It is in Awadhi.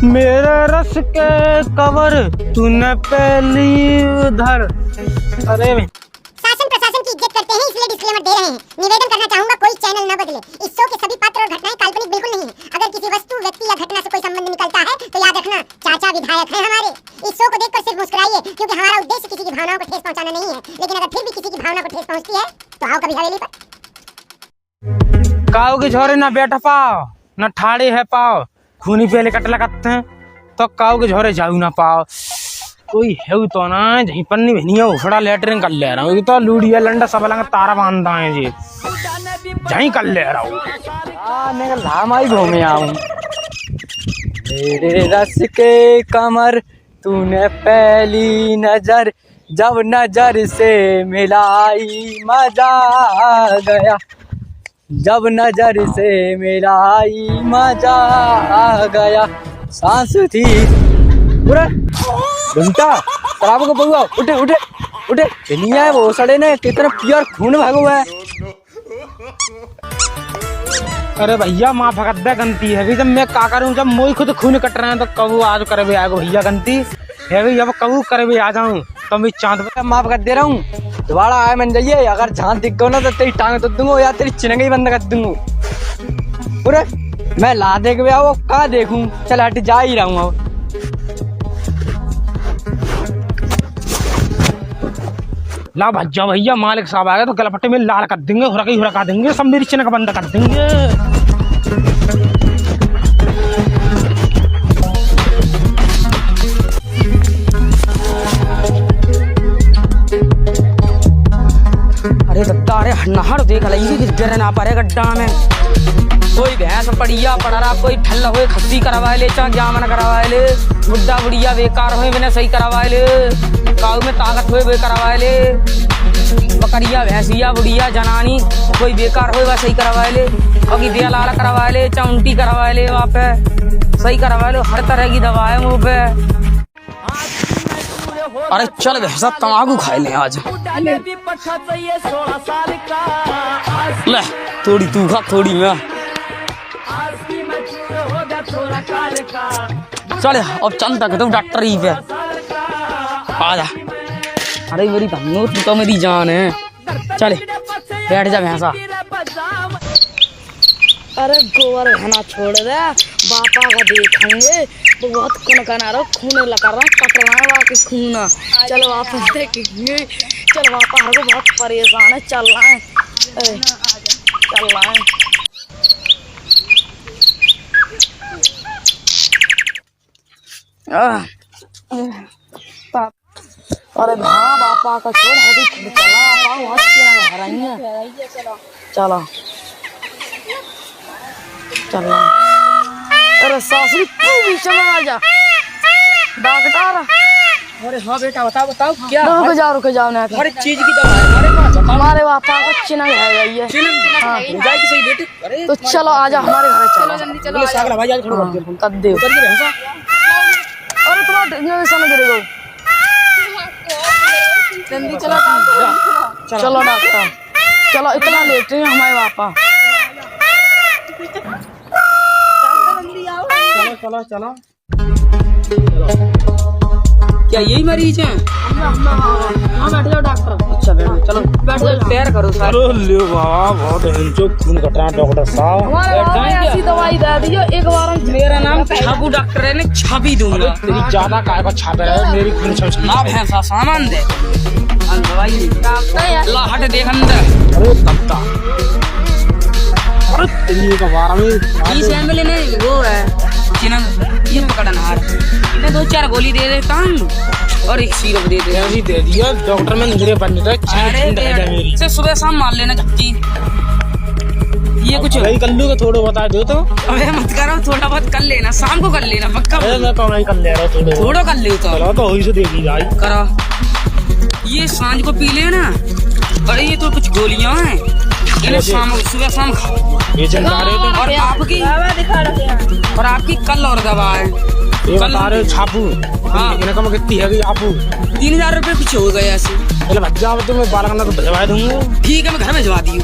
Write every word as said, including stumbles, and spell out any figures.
मेरे रस के कमर तूने पहली उधर। अरे शासन प्रशासन की इज्जत करते हैं, इसलिए disclaimer दे रहे हैं। निवेदन करना चाहूंगा, कोई channel न बदले। इस show के सभी पात्र और घटनाएं काल्पनिक बिल्कुल नहीं है। अगर किसी वस्तु, व्यक्ति या घटना से कोई संबंध निकलता है तो याद रखना, चाचा विधायक हैं हमारे। इस show को देखकर सिर्फ मुस्कुराइए, क्योंकि हमारा उद्देश्य किसी की भावनाओं को ठेस पहुंचाना नहीं है। लेकिन अगर फिर भी किसी की भावना को ठेस पहुंचती है तो आओ कभी हवेली पर। काऊ के झोरे ना बैठ पाओ, ना ठाड़े है पाओ, खूनी पहले कट लगते हैं, तो काऊ के झोरे जाऊ ना पाओ। कोई है तो ना, जहीं पन्नी बहनिया उखड़ा लेटरिन कर ले रहा हूँ, ये तो लूड़िया लंडा सब लंग तारा बांधा है जी, जहीं कर ले रहा हूँ। आ, मैं लाम आई घूमे आऊँ। मेरे रस के कमर तूने पहली नजर, जब नजर से मिलाई मजा आ गया, जब नजर से मिलाई मजा आ गया। सांस थी पूरा घंटा शराब को पौआ, उठे, उठे, उठे। दुनिया है वो सड़े ने, कितना pure खून भागो है। अरे भैया, माफ कर दे, गलती है गई। जब मैं का करूं, जब मोई खुद खून कट रहे हैं तो कबू आज करबे आएगो भैया, गलती है गई। अब कबू करबे आ जाऊं तो मैं चांद पे माफ कर दे रहा हूँ। दोबारा आए मन जाइए, अगर जहाँ दिख गो ना तो तेरी टांग तो दूंगा या तेरी चिनंगी बंद कर दूंगा। पूरे मैं ला दे के आओ, का देखूं, चल हट, जा ही रहा हूँ अब। ला भज्जा भैया, मालिक साहब आ गए तो गलपट्टे में लाल कर देंगे, हुरका ही हुरका देंगे, सब मेरी चिनक बंद कर देंगे। अरे दत्ता, अरे नहर देख लई कि गिर ना पड़े गड्ढा में। कोई भैंस बढ़िया पड़ रहा, कोई ठल्ल होए खस्सी करवा ले, चाहे जामन करवा ले। बुड्ढा बुढ़िया बेकार होए, बिना सही करवा ले। काऊ में ताकत होए, वे करवा ले। बकरिया, भैंसिया, बुढ़िया, जनानी, कोई बेकार होए, वह सही करवा ले। बाकी दिया लाल करवा ले, चौंटी करवा ले, वहाँ पे सही करवा ले। हर तरह की दवा है मुँह पे। अरे चल भैंसा, तमाकू खाए ले आज। ले, थोड़ी तू खा, थोड़ी मैं। चल, अब चल तक तो डॉक्टर ही पे। आ जा। अरे मेरी धन्नो, तू तो मेरी जान है। चल, बैठ जा भैंसा। अरे गोबर बहना छोड़ दे, बापा का देखेंगे, वो बहुत खून कना रहा, खून लगा रहा, कट रहा है बाकी खून। चलो वापस देखेंगे, चलो वापस, हर को बहुत परेशान है, चल रहा है, ए, चल रहा है। आह, पाप। अरे हाँ, बापा का छोड़, हटी, चला, पाऊ, हट के ना घर आई है। चला। चला। अरे सासरी, तू बीच में आ जा। डॉक्टर। अरे हाँ बेटा, बताओ, बताओ, क्या रुक हाल? जाओ, रुक जाओ ना। हर चीज की दवा है हमारे पास, बताओ। हमारे बापा का चिन्ह है, भैया। चिन्ह? हाँ। हो जाएगी सही बेटे। अरे, तो चलो, आजा हमारे घर, चलो। चलो, जल्दी चलो, बोले, आजा। सागर भाई, आज थोड़ा हाँ, बहुत देर। कर दे। उतर के भैंसा। अरे, तुम्हारा ढेंगे में सन गिर गयो। जल्दी चलो, डॉक्टर। चलो, डॉक्टर। चलो, इतना लेट रहे हैं हमारे पापा। चलो, चलो, चलो। क्या यही मरीज हैं? हाँ, हाँ, हाँ, हाँ। हाँ, बैठ जाओ डॉक्टर। अच्छा, बैठ जाओ, चलो। बैठ जाओ। तैयार करो सारे। अरे ले बाबा, बहुत हेंचो खून कट रहा है डॉक्टर साहब। हमारे बैठ बाबा जाएंगे। ऐसी दवाई दे दियो, एक बार हम मेरा नाम छापू डॉक्टर है, नहीं छापी दूंगा। अरे तेरी ज्यादा काय को छापे है, मेरी खून छाप ना भैंसा सामान दे। हम दवाई डॉक्टर है। ला हट देख अंदर। अरे दत्ता। अरे तेरी एक बार में। ई सैंपल नहीं, वो है। चिन्ह, ये पकड़न हार। इन्हें दो चार गोली दे देता हूँ और एक सिरप दे दे। ऐसी दे दिया, डॉक्टर में नजरे बन जाता है, अरे ठंड है मेरी। इसे सुबह शाम मार लेना झपकी। ये कुछ भाई कर लूँ, थोड़ा बता दो तो। अबे मत करो, थोड़ा बहुत कर लेना, शाम को कर लेना, पक्का अरे बोल। मैं कमाई कर ले रहा हूँ थोड़ा। थोड़ा कर ले तो। चलो तो वही से देखी जाए। करो। ये सांझ को पी लेना। अरे ये तो कुछ गोलियां हैं, इन्हें अच्छा। शाम, सुबह शाम खाओ। ये चल रहा है तो। और आपकी, बाबा दिखा रखे हैं। और आपकी कल और दवा है। ये कल बता रहे हो छापू। हाँ। इन्हें कम कितनी है कि आपू? तीन हजार रुपये पीछे हो गए ऐसे। चलो भज्जा, अब तुम्हें बालक ना तो भिजवा दूंगा। ठीक है, मैं घर भिजवा दियो।